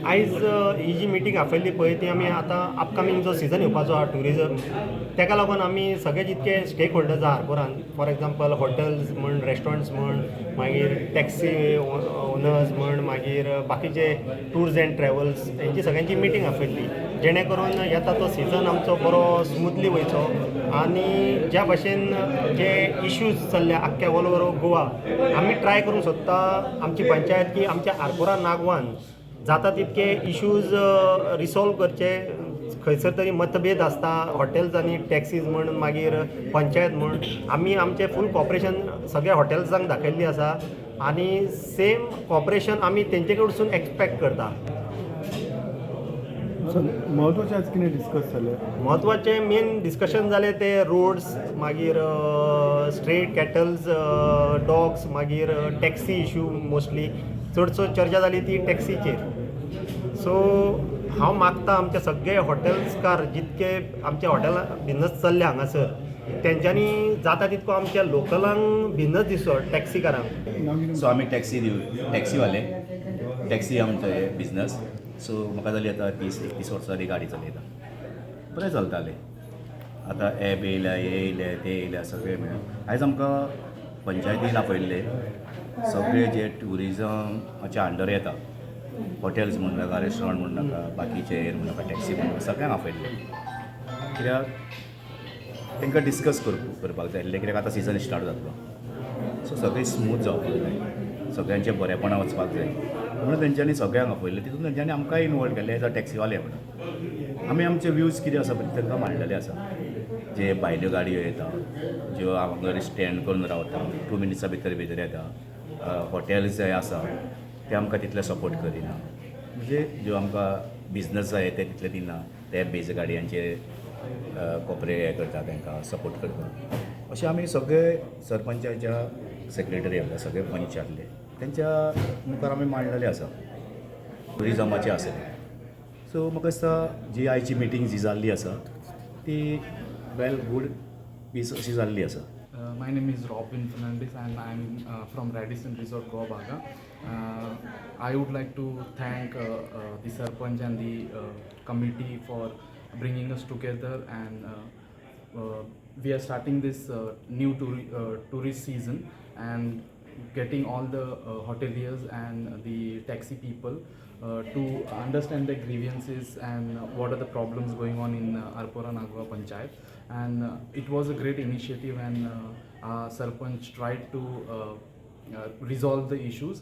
आयज ही जी मिटींग आपयल्ली पळय, ती आमी आतां अपकमींग जो सिजन येवपाचो आहा ट्युरिजम, तेका लागून आमी सगळे जितके स्टेक होल्डर्स आहा आरपोरान, फॉर एग्जाम्पल हॉटेल्स म्हण, रेस्टॉरंट्स म्हण, मागीर टॅक्सी ओनर्स म्हण, मागीर बाकीचे टूर्स अँड ट्रॅवल्स, हेंची सगळ्यांची मिटींग आपयल्ली, जेणे करून येता तो सिजन आमचो बरो स्मुथली वयचो आनी ज्या भशेन जे इश्यूज चल्ल्या आख्ख्या ऑल ओवर गोवा, आमी ट्राय करूंक सोदता आमची पंचायत की आमच्या आरपोरा नागवान जाता तितके इश्यूज रिसॉल्व करचे. खंयसर तरी मतभेद आसता हॉटेल्स आनी टॅक्सीज म्हण, मागीर पंचायत म्हण, आमी आमचें फूल कॉपरेशन सगळ्या हॉटेल्सांक दाखयल्ली आसा आनी सेम कॉपरेशन आमी तेंचे कडसून एक्सपेक्ट करता. सो म्हत्वाचें आज कितें डिस्कस जालें? म्हत्वाचें मेन डिस्कशन जालें ते रोड्स, मागीर स्ट्रे कॅटल्स, डॉग्स, मागीर टॅक्सी इशू. मोस्टली चडसो चर्चा जाली ती टॅक्सीचेर. सो हांव मागता आमचे सगळे हॉटेल्सकार, जितके आमचे हॉटेल बिझनस चल्ले हांगासर, तेंच्यांनी जाता तितको आमच्या लोकलांक बिझनस दिसचो, टॅक्सीकारांक. सो आमी टॅक्सी दिव टॅक्सीवाले, टॅक्सी आमचो हे बिजनस. सो म्हाका जाली आतां 30-31 वर्सां जाली गाडी चलयता. बरें चलतालें. आतां एप येयल्या, हे येयले, ते येयल्या, सगळें मेळ्ळें. आयज आमकां पंचायतीन आपयल्ले, सगळे जे ट्युरिजमाच्या अंडर येता, हॉटेल्स म्हण नाका, रेस्टॉरंट म्हण नाका, बाकीचे हे म्हण नाका, टॅक्सी म्हण नाका, सगळ्यांक आपयल्ले, कित्याक तांकां डिस्कस करपाक जाय आसलें, कित्याक आतां सिजन स्टार्ट जातलो. सो सगळें स्मूथ जावपाक जाय, सगळ्यांचें बरेपणां वचपाक जाय म्हणून तेंच्यांनी सगळ्यांक आपयलें. तितून तेंच्यांनी आमकांय इनवॉल्व केल्लें एज अ टॅक्सीवाले म्हणून. आमी आमचे व्यूज कितें आसा पळय तांकां मांडलेले आसा. जे भायल्यो गाडयो येता, ज्यो हांगा स्टँड करून रावता, 2 मिनिट्सां भितर भितर येता, हॉटेल्स जे आसा ते आमकां तितले सपोर्ट करिना, म्हणजे ज्यो आमकां बिजनस जाय ते तितले दिना, ते बेज गाडयांचे कोपरे हे करता, तांकां सपोर्ट करता. अशें आमी सगळे सरपंचाच्या सेक्रेटरी आसले, सगळे पंच आसले, तेंच्या मुखार आमी मांडलेले आसा ट्युरिजमाचे आसले. सो म्हाका दिसता जी आयची मिटींग जी जाल्ली आसा ती वेल गूड पीस अशी जाल्ली आसा. My name is Robin Fernandez and I'm from Radisson Resort, Goa Baga. I would like to thank the Sarpanch and the committee for bringing us together, and we are starting this new tourist season and getting all the hoteliers and the taxi people to understand their grievances and what are the problems going on in Arpora Nagwa Panchayat. And it was a great initiative and our Sarpanch tried to resolve the issues.